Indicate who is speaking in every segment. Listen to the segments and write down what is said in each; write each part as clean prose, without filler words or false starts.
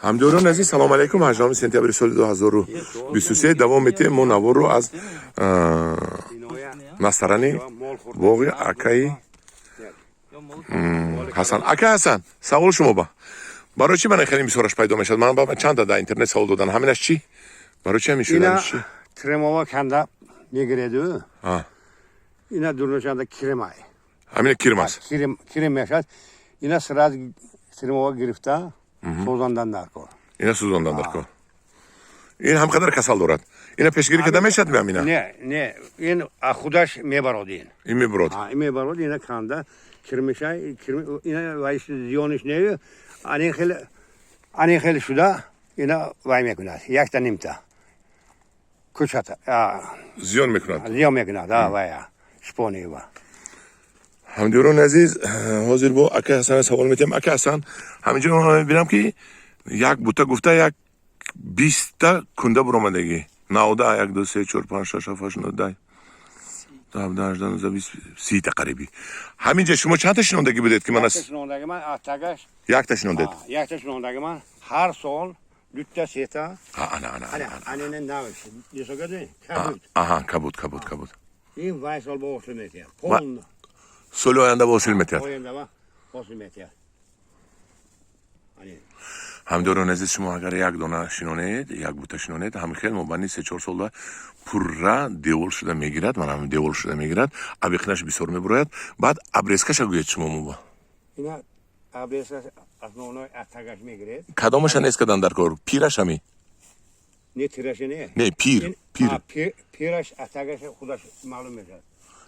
Speaker 1: Ҳамдиёрони азиз, салому алайкум. 18 сентябри соли 2023 давом метиҳем мо наворро аз насарани боғи акаи Ҳасан. Ака Ҳасан, савол шумо ба барои чӣ мана хеле бисёраш пайдо мешавад? Ман ба чанда дар интернет савол додан, ҳаминаш чӣ, барои чӣ ҳамин шуданаш чӣ?
Speaker 2: Тремова канда мегиреду. Ина дурношанда киремай.
Speaker 1: Ҳамина кирм аст?
Speaker 2: Кирем, кирем мешавад. Ина сразу тремова гирифта сӯзондан дар кор.
Speaker 1: Ина сӯзондан дар кор. Ин ҳам қадар касал дорад, ина пешгирӣ карда мешавад ҳамина?
Speaker 2: Не, не, ин худаш мебарод ин.
Speaker 1: Ин мебурод?
Speaker 2: Ин мебарод, ина канда кирмешай, ина вай зиёниш не, анин хел, анин хел шуда, ина вай мекунад. Якта нимта. Кучата.
Speaker 1: Зиён мекунад?
Speaker 2: Зиён мекунад, а вай шпонива.
Speaker 1: Ҳамдиёрони азиз, ҳозир бо ака Ҳасан савол метиҳам. Ака Ҳасан, ҳаминҷо ман мебинам, ки як бута гуфта як 20-та кунда буромадагӣ, навда, як, ду, се, чор, панҷ, шаш, ҳафт, ҳашт, нӯ, даҳ, ҳабдаҳ, ҳаждаҳ, нуздаҳ, бист, 30-та қарибӣ. Ҳаминҷа шумо чандта шинондагӣ будед, ки ман
Speaker 2: шинондагӣ ман атагаш.
Speaker 1: Якта шинондед?
Speaker 2: Якта шинондагӣ ман, ҳар сол дута, сета.
Speaker 1: Ана, ана, ана.
Speaker 2: Анина нав дисогади, кабуд.
Speaker 1: Аҳа, кабуд, кабуд, кабуд.
Speaker 2: Ин вай сол ба ҳосил метиҳад. Полно.
Speaker 1: Соли оянда ба ҳосил метиҳад?
Speaker 2: Оянда ба ҳосил метиҳад.
Speaker 1: Ҳамдиёрони азиз, шумо агар як дона шинонед, як бута шинонед, ҳамин хел мобайни 3-4 солда пурра девол шуда мегирад. Ман ҳамин девол шуда мегирад, абиқинаш бисёр мебурояд. Баъд обрезкаша гӯед шумо муба.
Speaker 2: Ина обрезка основной атагаш мегиред.
Speaker 1: Кадомаша нест кадан дар кор, пираш ҳами?
Speaker 2: Не, тираша не.
Speaker 1: Не, пир, пир.
Speaker 2: Пираш атагаш худаш маълум мешавад.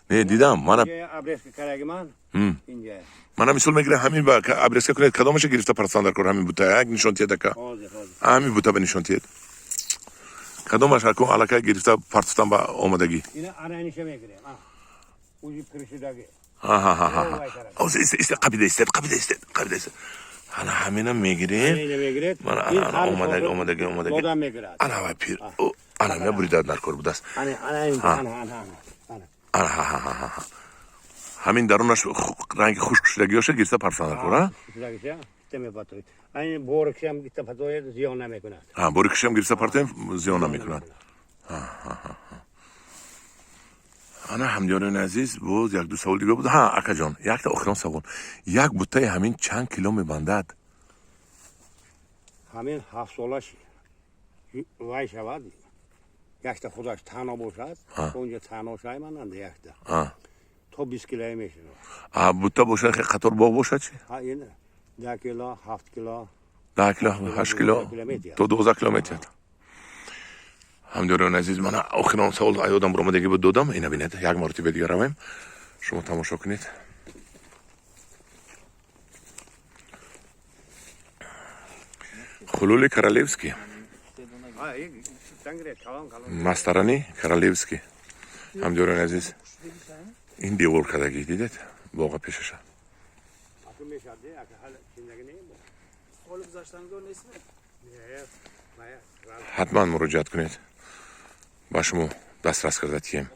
Speaker 1: Не, дидам мана.
Speaker 2: Обрезка караги ман инҷа.
Speaker 1: Мана мисол мегирам, ҳамин ба обрезка кунед, кадомаша гирифта партофтан дар кор? Ҳамин бута як нишон тиҳед, ака. Ҳамин бута ба нишон тиҳед, кадомаш аку аллакай гирифта партофтан ба омодагӣ?
Speaker 2: Ина ананиша мегирем, узи пиршудаги.
Speaker 1: Қабида истед, қабида истед, қабида истед. Ана ҳамина мегирем. Мана ана омодаги, омодаги, омодаги. Ана вай пир, ана ҳамина бурида дар кор будааст. Ана ҳамин дарунаш ранги хушк шудагиёша гирифта партофтан дар кор.
Speaker 2: Борикшам гирифта партоед, зиён намекунад.
Speaker 1: Борикшам гирифта партоем, зиён намекунад. Ана, ҳамдиёрони азиз, боз як ду савол дига буд. Ҳа, акаҷон, якта охирон савол: як бутаи ҳамин чанд кило мебандад?
Speaker 2: Ҳамин 7 солаш вай шавад, якта худаш танҳо бошад, онҷа танҳо шай мананда якта то 20 килое мешавад.
Speaker 1: Бута бошад, қатор боғ бошад чи?
Speaker 2: 10 кило, 7 кило.
Speaker 1: 10 кило, 8 кило, то 12 кило метиҳад. Ҳамдиёрони азиз, мана охирон савол ёдам буромадагӣ буд, додам. Ина бинед, як маротиба дига равем, шумо тамошо кунед. Хулули королевский, мастарани королевский. Ҳамдиёрони азиз, ин девор кардагӣ, дидед, боға пешаша.
Speaker 3: Соли гузаштангор нестми?
Speaker 1: Ҳатман муроҷиат кунед, ба шумо дастрас карда тием.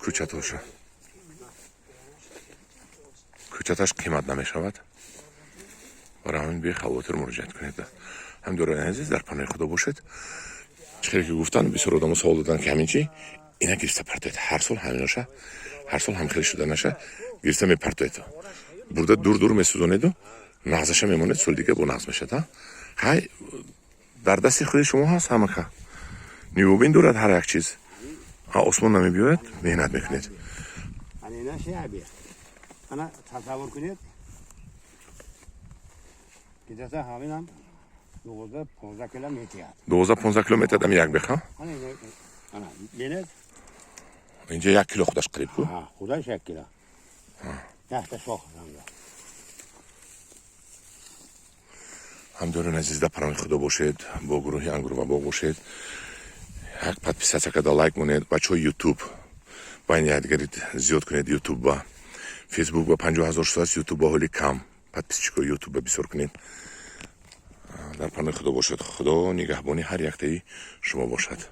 Speaker 1: Кӯчатоша, кӯчаташ қимат намешавад, барои ҳамин бехавотир муроҷиат кунед. Ҳамдиёрони азиз, дар паноҳи Худо бошед. Чӣ хеле ки гуфтанд, бисёр одамо савол доданд, ки ҳамин чи, ина гирифта партоед. Ҳар сол ҳаминоша, ҳар сол ҳам хеле шуда наша, гирифта мепартоед, бурда дур дур месӯзонеду нағзаша мемонед, соли дига бо нағз мешад. Ҳай, дар дасти худи шумо ҳаст ҳамака, нигоҳбин дорад ҳар як чиз, осмон намебиёяд, меҳнат мекунед.
Speaker 2: Ана тасаввур кунед, гидаса ҳаминам 12-15 кило метиҳад.
Speaker 1: 12-15 кило метиҳад ами як беха?
Speaker 2: Бинед.
Speaker 1: Инҷа 1 кило худаш қариб ку.
Speaker 2: Худаш 1 кило, якта шох.
Speaker 1: Ҳамдиёрони азиз, дар паноҳи Худо бошед, бо гурӯҳи Ангур ва боғ бошед. Як подписаться карда, лайк монед. Бачаҳои Ютуб, байни якдигарид зиёд кунед. Ютуб ба, Фейсбук ба 50 000 шудааст, Ютуб ба ҳоли кам. Подписчикои Ютуб ба бисёр кунед. Дар паноҳи Худо бошед, Худо нигаҳбони ҳар яктаи шумо бошад.